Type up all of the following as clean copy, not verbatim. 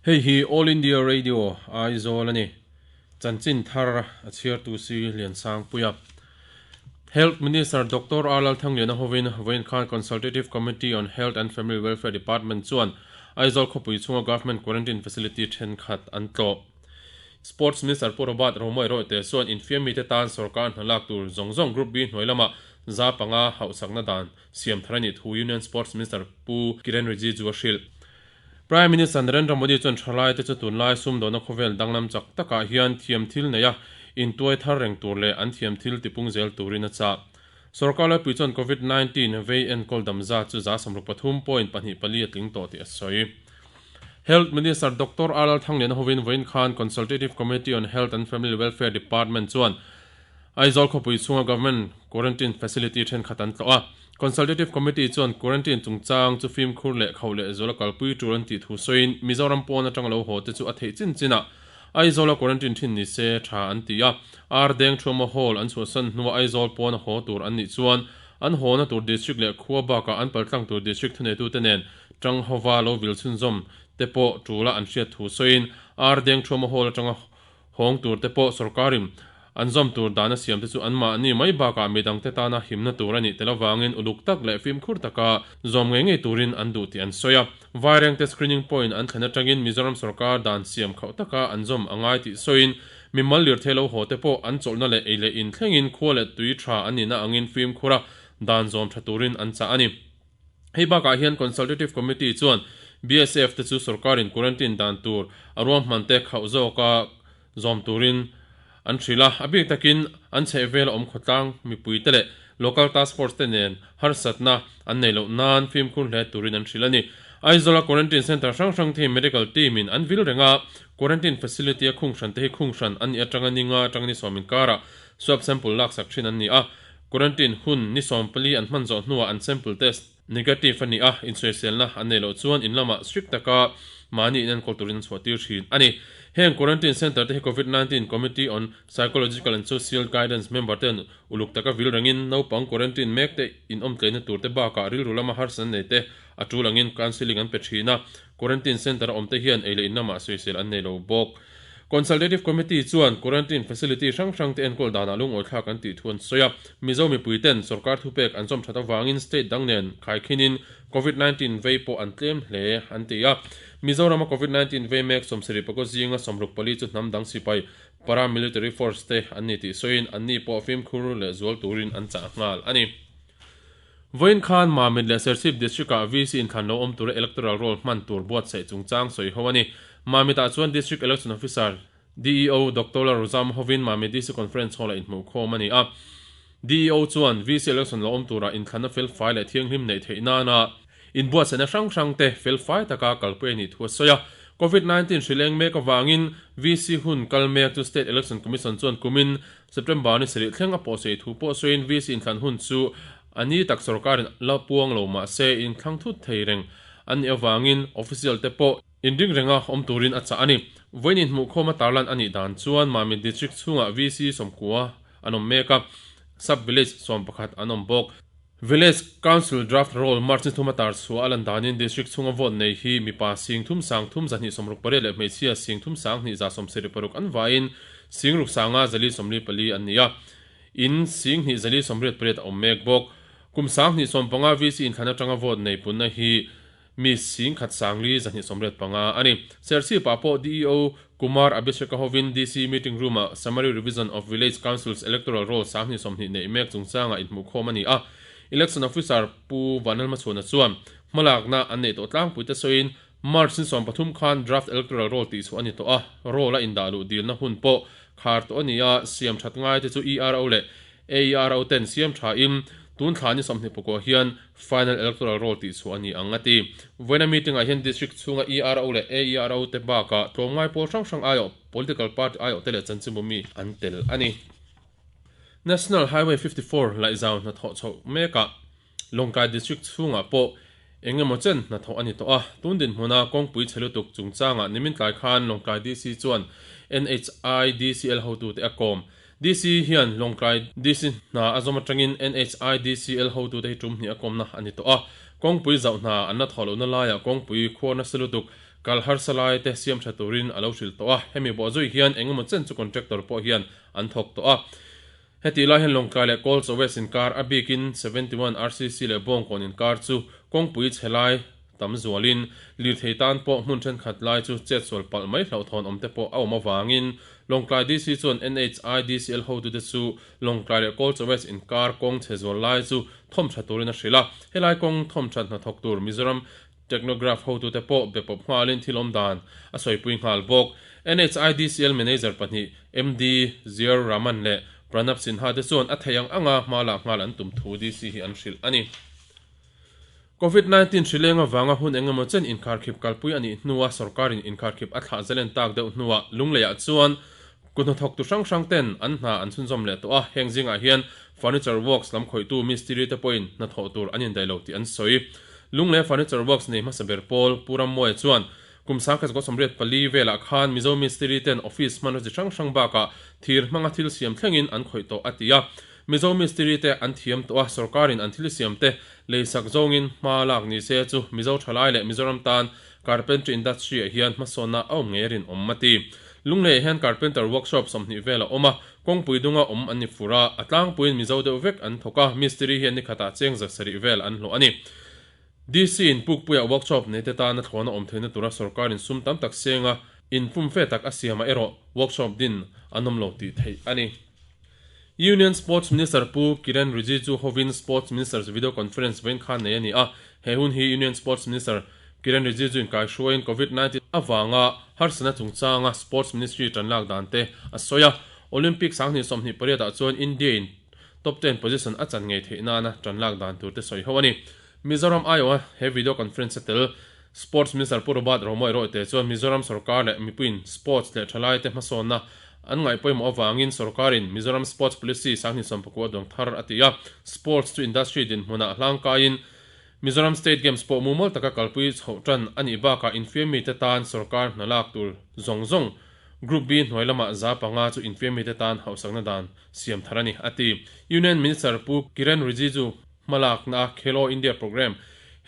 Hei hi All India Radio Aizawl a ni. Chanchin thar a chhiartu si Liansangpuia. Health Minister Doctor R Lalthangliana hovin vawiin khan Consultative Committee on Health and Family Welfare Department chuan Aizawl khawpui chhunga Government Quarantine Facility thenkhat an tlawh. Sports Minister Pu Robert Romawia Rawite chuan infiam mite tan sorkar hna lak tur zawng zawng Group B hnuai lamah 5% hauhsakna dan siam thar a nih thu Union Sports Minister Pu Kiren Rijiju a hrilh. Prime Minister Narendra Modi chuan thalaite chu tunlai sumdawhna khawvel danglam chak takah hian thiam thil neia intuai thar reng tur leh an thiam thil tipung zel turin a chah. Sorkar laipui chuan Covid 19 vei enkawl dam zat chu 63.24 a tling tawh tih a sawi. Health Minister Doctor R Lalthangliana hovin vawiin khan Consultative Committee on Health and Family Welfare Department chuan Aizawl khawpui chhunga Government Quarantine Facility thenkhat an tlawh a. Consultative Committee chuan quarantine chungchang chu fimkhur leh khauh leh zuala kalpui tur an tih thu sawiin Mizoram pawn atanga lo haw te chu a theih chin chinah Aizawla quarantine thin ni se tha an ti a. Ar Deng Thuama Hall an chhuahsan hnua Aizawl pawna haw tur an nih chuan an hawna tur district leh khua bakah an paltlang tur district thuneitute nen tang hova lo vil chhunzawm te pawh tula an hriat thu sawiin Ar Deng Thuama Hall atanga Hawng tur te pawh sorkarin an zawm tur dan a siam te chu anmahni mai bakah midangte tana himna tur a nih tel avangin uluk tak leh fimkhur taka zawm ngei ngei turin an duh tih an sawi a. Vairengte screening point an thlen atangin Mizoram sorkar dan siam khauh taka an zawm a ngai tih sawiin mimal lirthei lo haw te pawh an chawlhna leh ei leh in thlengin khua leh tui tha an nihna angin fimkhur a dan zawm tha turin an chah a ni. Hei bakah hian Consultative Committee chuan BSF te chu sorkarin quarantine dan tur a ruahman te khauh zawka zawm turin an hrilh a, a bik takin an chhehvela awm khawtlang mipui te leh local task force te nen harsatna an nei loh nan fimkhur hle turin an hrilh a ni. Aizawla quarantine centre hrang hrang te hi medical team in an vil reng a, quarantine facility a khung hran te hi khung hran an nih atanga ni nga atanga ni sawm inkarah swab sample laksak thin an ni a, Quarantine hun ni 14 an hman zawh hnuah an sample test negative a ni a, insawiselna an nei loh chuan in lamah strict taka mahni in enkawl turin an chhuah tir thin a ni. Heng quarantine centre te hi Covid 19 Committee on Psychological and Social Guidance member ten uluk taka vil rengin naupang quarantine mek te in awm tleina tur te bakah rilru lama harsatna nei te a tul angin counselling an pe thin a, quarantine centre a awm te hian ei leh in lamah sawisel an nei lo bawk. Consultative Committee chuan quarantine facility hrang hrang te enkawl danah lungawithlak an tih thu an sawi a. Mizo mipui ten sorkar thupek an zawm that avangin state dang nen khaikhinin Covid 19 vei pawh an tlem hle an ti a. Mizorama Covid 19 vei mek 74 zinga 64 chu hnam dang sipai, paramilitary force, te an ni tih sawiin anni pawh fimkhur leh zual turin an chah nghal a ni. Vawiin khan Mamit leh Serchhip District-ah VC inthlan lo awm tura electoral roll hman tur buatsaih chungchang sawi ho a ni. Mamit-ah chuan District Election Officer, DEO, Doctor Lalruzam hovin Mamit DC Conference Hall-ah inhmuhkhawm a ni a. DEO chuan VC election lo awm tura inthlanna felfai leh thianghlim neih theih nana inbuatsaihna hrang hrangte felfai taka kalpui a nih thu a sawi a. Covid 19 hri leng mek avangin VC hun kal mek chu State Election Commission chuan kumin September ni sarih thleng a pawhsei thu pawh sawiin VC inthlan hun chu a ni tak sorkarin la puang lo mah se inthlang thut thei reng an nih avangin official te pawh inring renga awm turin a chah a ni. Vawiin inhmuhkhawm a tarlan a nih dan chuan Mamit District chhungah VC 90 an awm mek a, Sub Village 11 an awm bawk. Village Council Draft Roll March ni thuma tar chhuah a lan danin District chhunga vote nei hi mipa sing thum sang thum zahnih sawmruk pariat leh hmeichhia sing thum sang hnih za sawmsarih paruk an vaiin sing ruk sanga zali sawmli pali an ni a, in sing hnih zali sawmriat pariat a awm mek bawk. Kum sang hnih sawmpanga VC inthlan atanga vote nei punna hi Mi singkhat sangli 275 a ni. Serchhip-ah pawh DEO Kumar Abhishek-a hovin DC meeting room-ah Summary Revision of Village Councils Electoral Roll 2020 neih mek chungchangah inhmuhkhawm a ni a. Election Officer Pu Vanlalhmachhuana chuan hmalakna an neih tawh tlangpuite sawiin March ni 13 khan Draft Electoral Roll tihchhuah a ni tawh a, roll a indah luh dilna hun pawh khar tawh a ni a, siam that ngaite chu ERO leh AERO ten siam thain tun thla ni 24 hian Final Electoral Roll tih chhuah a ni ang a ti. Vawiina meeting ah hian District chhunga ERO leh AERO te bakah tlawmngai pawl hrang hrang aiawh, Political Party aiawh te leh chanchinbu mi an tel a ni. National Highway 54 laihzau hnathawh chhoh mekah Lawngtlai District chhungah pawh eng emaw chen hnathawh a ni tawh a. Tun dinhmuna kawngpui chhe lutuk chungchangah nimin tlai khan Lawngtlai DC chuan NHIDCL hotute a kawm. DC hian Lawngtlai DC hna a zawm atangin NHIDCL hotute hi tum hnih a kawmna a ni tawh a. Kawngpui zauh hna an la thawh lohna laiah kawngpui khuar nasa lutuk. Kal harsa lai te siam tha turin a lo hrilh tawh a, hemi bawhzui hian engemaw chen chu contractor pawh hian an thawk tawh a. Hetih lai hian Lawngtlai leh Kawlchaw West inkar a bikin 71 RCC leh Bawngkawn inkar chu kawngpui chhe lai tam zualin lirthei tan pawh hmun thenkhat lai chu chetsual palh mai hlauhthawn awm te pawh a awm avangin Lawngtlai DC chuan NHIDCL hotute chu Lawngtlai leh Kawlchaw West inkar kawng chhe zual lai chu thawm tha turin a hrilh a. Helai kawng thawm that hnathawk tur Mizoram Technograph hotute pawh be pawp nghalin thil awm dan a sawipui nghal bawk. NHIDCL manager pahnih MD Ziaur Rahman leh Pranab Sinha te chuan a theih ang anga hma lah nghal an tum thu DC hi an hrilh a ni. Covid 19 hrileng avanga hun engemaw chen inkharkhip kalpui a nih hnua sorkarin inkharkhip a thlah zalen tak deuh hnuah Lungleiah chuan kuthnathawktu hrang hrang ten an hna an chhunzawm leh tawh a, heng zingah hian Furniture Works lam khawihtu mistiri te pawhin hnathawh tur an indaih lo tih an sawi. Lunglei Furniture Works nei hmasa ber pawl Pu Rammuaia chuan kum 1984 velah khan Mizo mistiri ten office hmanraw chi hrang hrang bakah thir hmanga thil siam thlengin an khawih tawh a ti a. Mizo mistiri te an thiam tawh a, sorkarin an thil siam te leisak zawngin hma lak ni se chu Mizo thalai leh Mizoram tan Carpentry industry ah hian hmasawnna a awm ngei a rinawm a ti. Lungleiah hian carpenter workshop 20 vel a awm a, kawngpui dunga awm an ni fur a, a tlangpuiin Mizo deuh vek an thawk a, mistiri hian nikhatah cheng 700 vel an hlawh a ni. DC in Pukpuiah workshop nei te tana thlawna awm theihna tura sorkarin sum tam tak senga in pum fe tak a siamah erawh workshop din an awm lo tih theih a ni. Union Sports Minister Pu Kiren Rijiju hovin Sports Ministers Video Conference vawiin khan nei a ni a, he hun hi Union Sports Minister Kiren Rijiju in kaihruaiin Covid 19 avanga harsatna chungchanga Sports Ministry tan lak dan te a sawi a, Olympic 2028 ah chuan India in top ten position a chan ngei theih nana tan lak dan tur te sawi ho a ni. Mizoram aiawha he video conference a tel Sports Minister Pu Robert Romawia Royte chuan Mizoram sorkar leh mipuiin sports leh thalaite hmasawnna an ngaih pawimawh avangin sorkarin Mizoram Sports Policy 2019 a duang thar a ti a. Sports chu industry dinhmunah hlangkaiin Mizoram State Games pawh mumal taka kalpui chhoh tan a nih bakah infiammi te tan sorkar hna lak tur zawng zawng Group B hnuai lamah 500 chu infiammi te tan hauhsakna dan siam thar a ni, a ti. Union Minister Pu Kiren Rijiju hmalakna a Khelo India Programme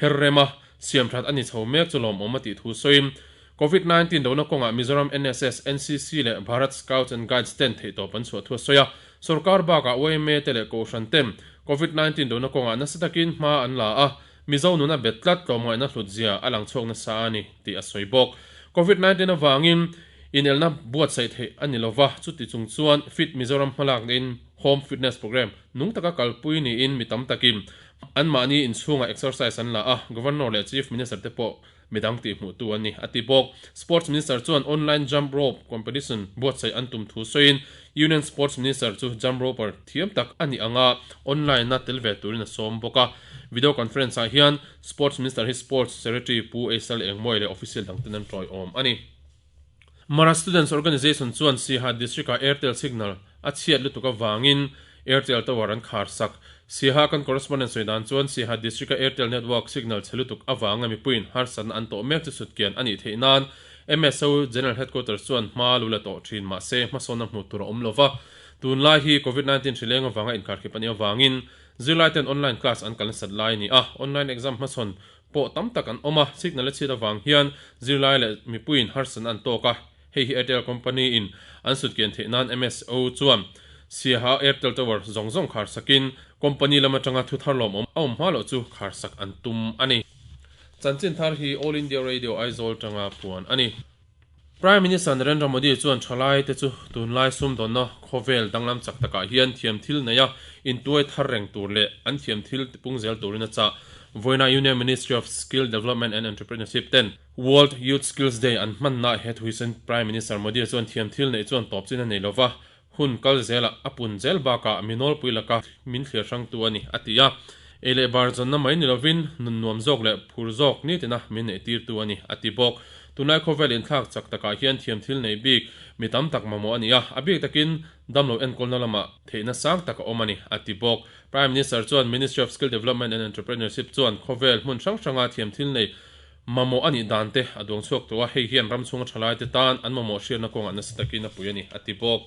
her rema siam that a ni chho mek chu lawmawm a tih thu sawiin Covid 19 dona kawngah Mizoram NSS, NCC leh Bharat Scouts and Guides ten theihtawp an chhuah thu a sawi a. Sorkar bakah yma te leh Kohhran ten Covid 19 dona kawngah nasa takin hma an la a, Mizo nuna bet tlat tlawmngaihna hlut zia a lang chhuak nasa a ni tih a sawi bawk. Covid 19 avangin inelna buatsaih theih a ni lova, chuti chung chuan Fit Mizoram hmalakna-in Home Fitness Programme nung taka kalpui niin mi tam takin anmahni inchhungah exercise an la a, Governor leh Chief Minister te pawh midang tihhmuhtu an ni, a ti bawk. Sports Minister chuan online jump rope competition buatsaih an tum thu sawiin Union Sports Minister chu jump roper thiam tak a nih anga online-a tel ve turin a sawm bawk a. Video conference-ah hian Sports Minister hi Sports Secretary Pu Eisal Engmawia leh official dangten an tawiawm a ni. Mara Students Organisation chuan Siaha District-ah Airtel signal a chhiat lutuk avangin Airtel tower an khar sak. Siaha kan correspondent sawi dan chuan Siaha District-a Airtel network signal chhe lutuk avanga mipuiin harsatna an tawh mek chu sutkian a nih theih nan MSO General Headquarters chuan hma lu la tawh thin mahse hmasawnna hmuh tur a awm lova. Tunlai hi Covid 19 hrileng avanga inkharkhip a nih avangin zirlaiten online class an kal nasat lai a ni a, online exam hmasawn pawh tam tak an awm a, signal a chhiat avang hian zirlai leh mipuiin harsatna an tawk a, hei hi Airtel company in an sutkian theih nan MSO chuan Siaha Airtel tower zawng zawng khar sakin company lam atanga thu thar lawmawm a awm hma loh chu khar sak an tum a ni. Chanchin thar hi All India Radio Aizawl tanga puan a ni. Prime Minister Narendra Modi chuan thalai te chu tunlai sumdawnna khawvel danglam chak takah hian thiam thil neia intuai thar reng tur leh an thiam thil tipung zel turin a chah. Vawiina Union Ministry of Skill Development and Entrepreneurship ten World Youth Skills Day an hmannaah he thuisen Prime Minister Modi chuan thiam thil neih chuan tawp chin a nei lova, hun kal zelah a pun zel bakah mi nawlpui laka min thlir hrangtu a ni, a ti a. Ei leh bar zawnna mai ni lovin nun nuam zawk leh phur zawk nitina min neihtirtu a ni, a ti bawk. Tunlai khawvel inthlak chak takah hian thiam thil nei bik mi tam tak mamawh a ni a, a bik takin damlo enkawlna lamah theihna sang tak a awm a ni, a ti bawk. Prime Minister chuan Ministry of Skill Development and Entrepreneurship chuan khawvel hmun hrang hranga thiam thil nei mamawh a nih dan te a duang chhuak tawh a, hei hian ram chhunga thalaite tan an mamawh hriatna kawngah nasa takin a pui a ni, a ti bawk.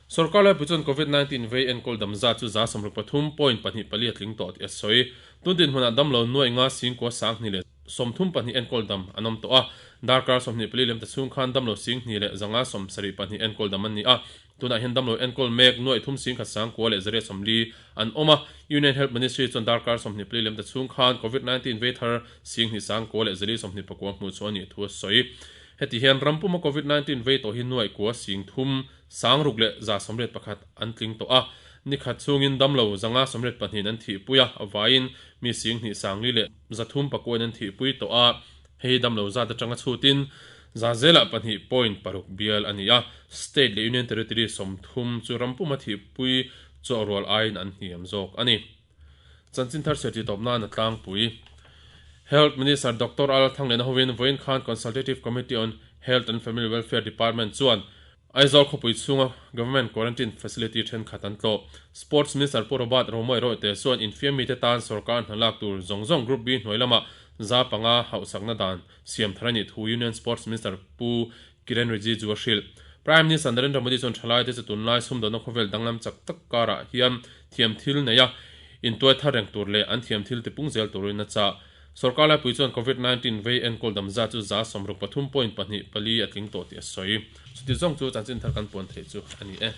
Sorkar laipui chuan Covid 19 vei enkawl dam zat chu 33.24 a tling tawh tih a sawi. Tun dinhmunah damlo nuaih nga singkua 2000. 32 enkawl dam an awm tawh a, darkar 24 lem ta chhung khan damlo 2000 572 enkawl dam an ni a. Tunah hian damlo enkawl mek nuaih thum 10,000 sangkua leh 840 an awm a. Union Health Ministry chuan darkar 24 lem ta chhung khan Covid 19 vei thar 2000 sangkua leh 429 hmuh chhuah a nih thu a sawi. Heti hian ram puma Covid 19 vei tawh hi nuaih kua 3000 681 an tling tawh a. Ni khat chhungin damlo 582 an thihpui a, vaiin mi 2000 sangli leh 309 an thihpui tawh a. Hei damlo zat atanga chhutin za zelah pahnih point paruk bial a ni a, state leh union territory 30 chu ram puma thihpui chawh rual aiin an hniam zawk a ni. Chanchin thar chhiar tih tawp nan a tlangpui. Health Minister Doctor Al Thanglena hovin vawiin khan Consultative Committee on Health and Family Welfare Department chuan Aizawl khawpui chhunga Government Quarantine Facility thenkhat an tlawh. Sports Minister Pu Robert Romawia Rawite chuan infiam mite tan sorkar hna lak tur zawng zawng Group B hnuai lama 5% hauhsakna dan siam thar a nih thu Union Sports Minister Pu Kiren Rijiju a hrilh. Prime Minister Narendra Modi chuan thalaite chu tunlai sumdawnna khawvel danglam chak tak karah hian thiam thil neia intuai thar reng tur leh an thiam thil tipung zel turin a chah. Sorkar laipui chuan Covid 19 vei enkawl dam zat chu 63.24 a tling tawh tih a sawi. Chuti zawng chu chanchin thar kan puan theih chu a ni e.